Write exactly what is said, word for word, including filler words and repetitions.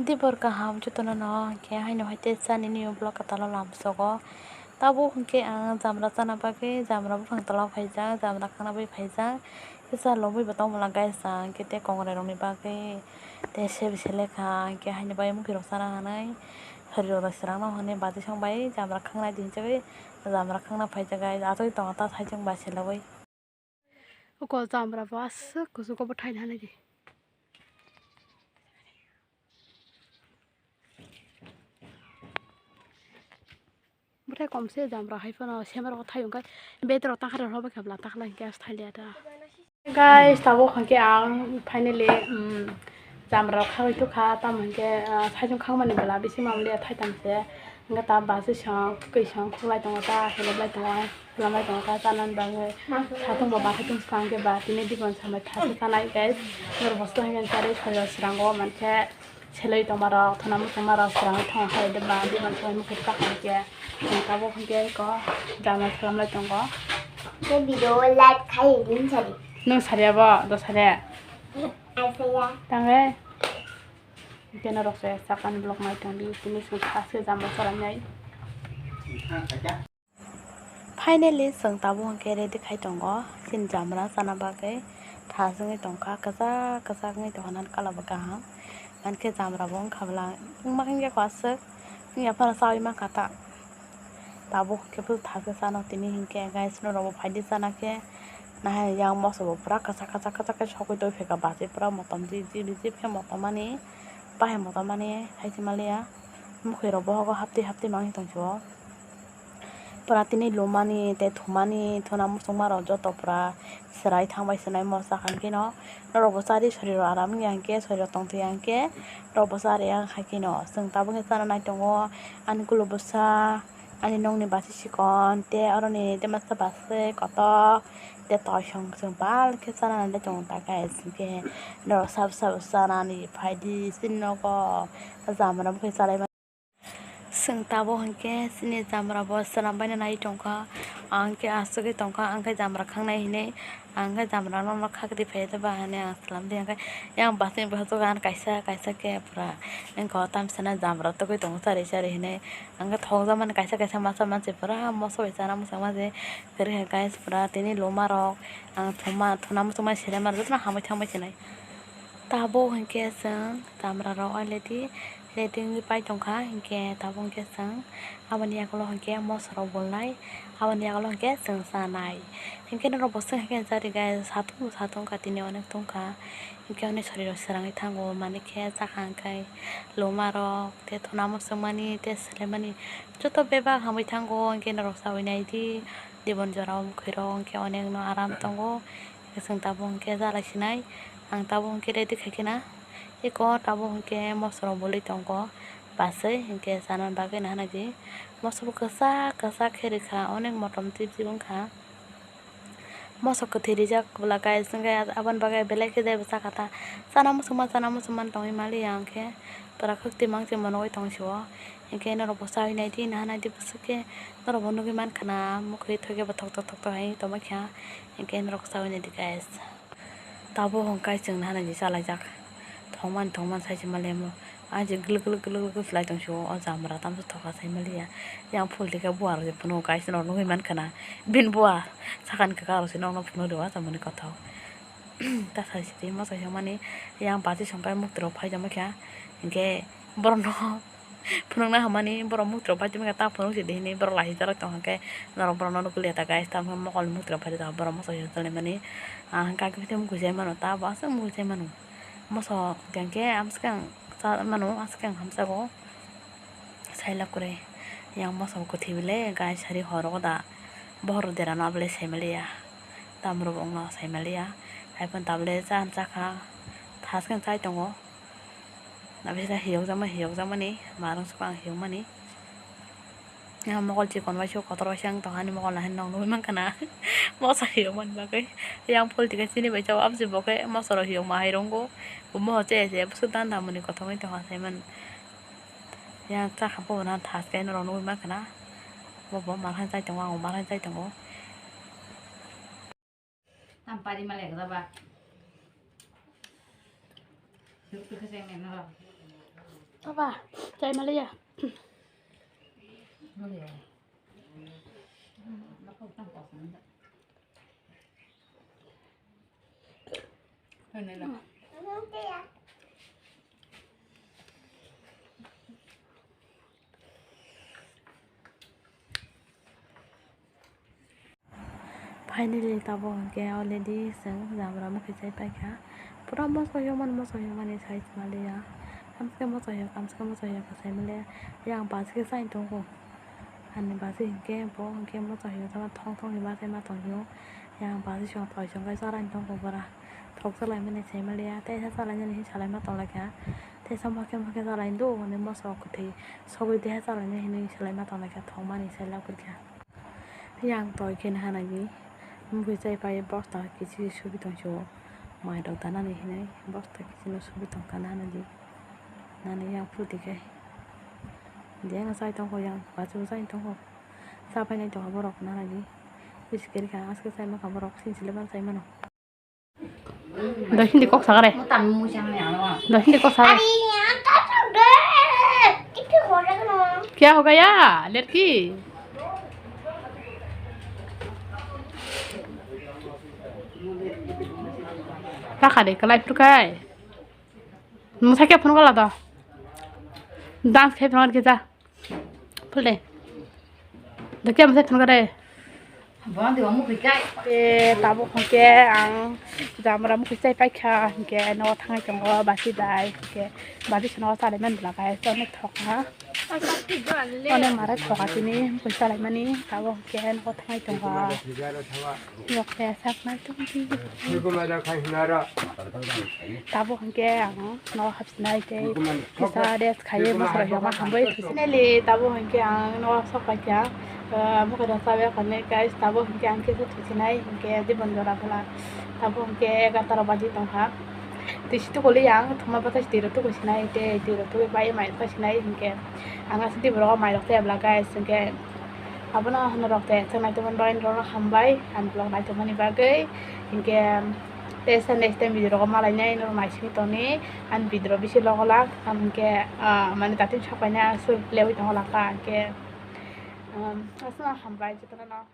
Tibor kaham jotono no hwnkhe haino hai tei chani nini vlog kwtal o lamsogo. Tabuk hwnkhe ang jamra chana bagwi jamra buphang tola o phaijak, jamra khangna bagwi phaijak. Kisa lobwi bo tongmwla guys, ang hwnkhe tei kongrai rokni bagwi tei sebi selekha hwnkhe haino bai mwkhwirok chana hwnwi. Sorirok rw srangno hwnwi bati song bai jamra khangnai di hinjagwi jamra khangna phaijak guys, achugwi tongo ta saichung bai selogwi. Oko jamra bo aswk kuchugo bo thaina nai di. Bwthai kom se jamra hai phano semarok thai wngkha. Bed rok takha rok rw bai kha bla takla hwnkhe as thai liya ta. Guys, tabuk hwnkhe ang finally, um, jamra rok khagwi tukha, tamo hwnkhe, ah, saichung khangmani bwla bisi mamliya thaitam se. Hwnkhe ta bachwi song, kwkwi song khuklai tongo ta, helok lai tongo, khwlamlai tongo ta, chanani bagwi. Satung bo bathai tong swkang khe ba tini dibon sambai thasa chanai guys. Norok bo swkang khe charwi sorirok srango mankhe selwi tongmarok, thwna muchungmarok srangwi thangkha de ba dibon sambai mukhur ta kha khe. Tabuk hwnkhe eko drama khwlamlai tongo. Khe video like khai ring sadi. Nwng sariya bo, do sariya? Asaya. Tangwi. Hwnkhe norok se sakani vlog nai tongdi, tini chwng thasa jamra charanai. Finally, chwng tabuk hwnkhe ready khai tongo, chini jamra chana bagwi thas wngwi tongkha, kwchak kwchak wngwi tongkha, nani colour bo kaham, mankhe jamra bo wngkha bwla, wngma wngya kho aswk, wngya phano chaui mankha ta, tabuk hwnkhe bwswk thas khe chano tini hinkhe, guys, norok bo phaidi chana khe, nahai yang moso bo pura kwchak kwchak kwchak khe sogwi tongphikha, bachwi pura motom jip jip jip khe motom mani, bahai motom mani hai se maliya, mwkhwirok bohogo haptwi haptwi mangwi tongphio. Pura tini lumani tei thumani thuna muchungmarok joto pura chwrai thangbai swnai mosa khan khe no. Norok bo chari sorirok aram wngya hwnkhe sorirok tongthoya hwnkhe norok bo chariya hai khe no. Chwng tabuk khe chana nai tongo ani kulu bwsa, ani nokni bachwi chikon tei oroni tei masa bachwi kotor tei toisong chwng bal khe chana nai tongo ta guys. Hwnkhe norok sabo sabo chanani phaidi chini nogo jamra bwkhwi chalai mani. Chwng tabuk hwnkhe chini jamra bo swnam baina nai tongkha, ang khe asugwi tongkha, ang khe jamra khangnai hinwi, ang khe jamra no khakti phai ba hinwi ang swlam di, hwnkhe yang bachwi bwsajwk ang kaisa kaisa khe pura wngkha, o tamsana jamra tugwi tongo chari chari hinwi, ang khe thokjakmani kaisa kaisa masa mansi pura moso bai chana muchungma se kwrwi hai guys, pura tini luma rok ang thuma thuna muchungma selema jotono hamwi thangbai sinai. Tabuk hwnkhe chwng jamra rok already ready wngwi pai tongkha, hinkhe tabuk hwnkhe chwng aboni yagulo hwnkhe moso rok bolnai, aboni yagulo hwnkhe chwng chanai. Hinkhe norok bo chwng hinkhe jari gai satung bo satung kha tini onek tongkha, hinkhe hwnwi sorirok srangwi thango, manikhe chakha hwnkhe luma rok tei thuna muchungmani tei swlaimani joto bebak hamwi thango, hinkhe norok chaui naidi dibon jorao mwkhwirok hinkhe onekno aram tongo. Chwng tabuk hwnkhe jalai sinai, ang tabuk hwnkhe ready khai khena. Eko tabuk hwnkhe moso rok bolwi tongo, bachwi hwnkhe chana bagwi nahana di. Moso bo kwchak kwchak khe rwkha, onek motom tip tip wngkha. Moso kwthwi rijak bwla guys, hwnkhe aboni bagwi belai khe jaibo chakha ta. Chana muchungma, chana muchungma tongwi maliya hwnkhe pura khwtwi mangsi monogwi tong sio. Hwnkhe norok bo chaui naidi, nahana di bwswk khe norok bo nugwi mankha na, mwkhwi thokhe bo thoktok thoktok hai tongma kha. Hwnkhe norok chaui naidi guys. Tabuk hwnkhe chwng nahana di chalaijak. Thongmani thongmani sai se maliya mo. Ah, je glwk glwk glwk glwk khlai tong sio, o jamra tamsa thokha sai maliya. Yang phul tikhe buar je phunu guys norok nugwi mankha na. Bini buar sakani kwkha rok se nokno phunu rw a, tamoni kothok. Ta sai se twi moso hinkmani yang bati songkhe mukti rok phai tongma kha. Hinkhe borok no phunukna hamani borok mukti rok phai tongma kha, ta phunuk sidi hinwi borok lahijak rok tong khe norok borok no nukliya ta guys, tamo mokol ni mukti rok phai tong borok moso hinkhe mani. Ah, hwnkhe mukti jai mano ta bo aswk mukti jai mano. Moso hwnkhe amswkang cha mano, aswkang hamjago. Sailak kwrwi yang moso kwthwi bele gai sari horo da bohor dera no bele sai maliya. Tamrok wngno sai maliya. Haiphano tabole cha chakha. Thas khe chai tongo. Nabisa hiyokjakma hiyokjakmani marung sukha ang hiyokmani. Yang mokol chikon bai sio kotor bai se ang tongani mokol nahani nog nugwi mankha na. Moso hiyokmani bagwi yang phul tikhe chini bai chao aboni bo khe moso rok hiyokma hai rwngo. Bo moso chaya chaya bwswk danda mani kothogwi tongkha saiman. Yang chakha bobo na thas khe norok nugwi mankha na. Bobo malhan chai tongo, ang malhan chai tongo. Tam pari male gada ba. Suk tu kese me na ba. Aba, chai maliya. Finally, tabuk hwnkhe already chwng jamra mukhui chai paikha. Pura moso hiyo mani, moso hiyo mani sai maliya. Kamsa khe moso hiyo, kamsa khe moso hiyo khe sai maliya. Yang basi khe sai tongo. Ani basi hwnkhe bo hwnkhe moso hiyo sama thong thong ni basi ma tongyo. Yang basi song thoi song khe chalaini tongo bora. Thok chalai mani sai maliya. Teisa chalainani hinwi salai ma tonglaikha. Teisa mokhe mokhe chalaini do hwnwi moso kwthwi sogwi teisa chalainani hinwi salai ma tonglaikha. Thok mani sai lakwikha. Yang toi khe naha nai di. Mukhui chai pai bosta kichi subi tong sio. Mai rok danani hinwi bosta kichi no subi tong kha naha nai di. Nani yang phuti khe. Jeng chai tong kho yang, bachu chai tong kho. Cha pai nai tong kha borok naha nai di. Biskit kha aske chai ma kha borok sini sile ban chai mano. Dos hindi kok sagare. Dos hindi kok sagare. Kya ho gaya, lerki? Rakha de, kalai purkai. Musa kya phone kala to. Dance khai phone kala. Phulde. Dakhe amse thangare. Bondi omu kikai. Te tabuk hwnkhe ang jamra mukhui chai paikha, hwnkhe nogo thangwi tongo basi bai, hwnkhe basi sano chalaimani bwla bai, onek thokha. Onek marai thokha tini mukhui chalaimani, tabuk hwnkhe nogo thangwi tongo. Nokhe saknai tongdi. Tabuk hwnkhe ang nogo hap Nai tei kisa rest khaiwi mwsarok yama hambai thusinai le, tabuk hwnkhe ang nogo sok paikha. Ah, mokhe rok chawi khanai guys, tabuk hwnkhe ang kisa thusinai hwnkhe dibon jora bwla. Tabuk hwnkhe egarta rok baji tongkha. Twi si tukulwi ang thuma bwtwi twi rok tukusinai tei twi rok tukui bai mai pasinai hwnkhe ang aswk twi borok mai rok tei bwla guys hwnkhe abono hwnwi rok tei chwng naitokmani bagwi norokno hambai ani vlog naitokmani bagwi hwnkhe. Tei sa next time video rogo malainai norok naisingwi tongni ani video bisi logo lak hwnkhe, ah, mane datim sapaina aswk lewi tongo lakha hwnkhe, um, aswk hambai jotono.